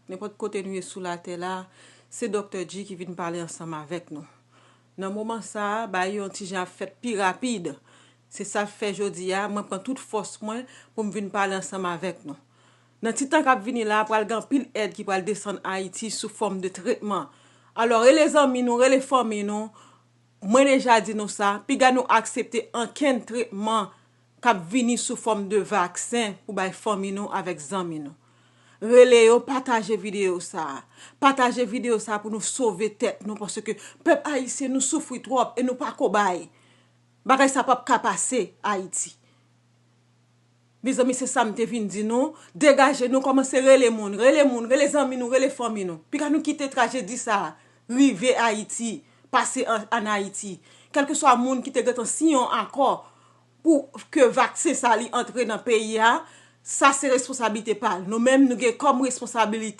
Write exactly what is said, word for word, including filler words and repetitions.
Nenpòt kote nou ye sou latè la, se Doktè G ki vin pale ansanm avèk nou. Nan moman sa a, bagay yo yon ti jan ap fèt pi rapid. Se sa k fè jodi a, mwen pran tout fòs mwen pou m vin pale ansanm avèk nou. Nan ti tan k ap vini la, pral gen anpil èd ki pral desann Ayiti sou fòm de tretman. Alò, rele zanmi nou, rele fanmi nou. Mwen deja di nou sa, piga nou aksepte ankenn tretman k ap vini sou fòm de vaksen pou bay fanmi nou avèk zanmi nou. Rele yo, pataje videyo sa a. Pataje videyo sa a pou nou sove tèt nou, paske pèp ayisyen nou soufri twòp e nou pa kobay. Bagay sa p ap ka pase Ayiti. Mezanmi, se sa m te vin di nou. Degaje nou, kòmanse rele moun, rele moun, rele zanmi nou, rele fanmi nou. Piga nou kite trajedi sa a rive Ayiti, pase an, an Ayiti. Kèlkeswa moun ki te gentan siyen yon akò pou ke vaksen sa li antre nan peyi a, sa se responsablite pa l. Nou menm, nou gen kòm responsabilite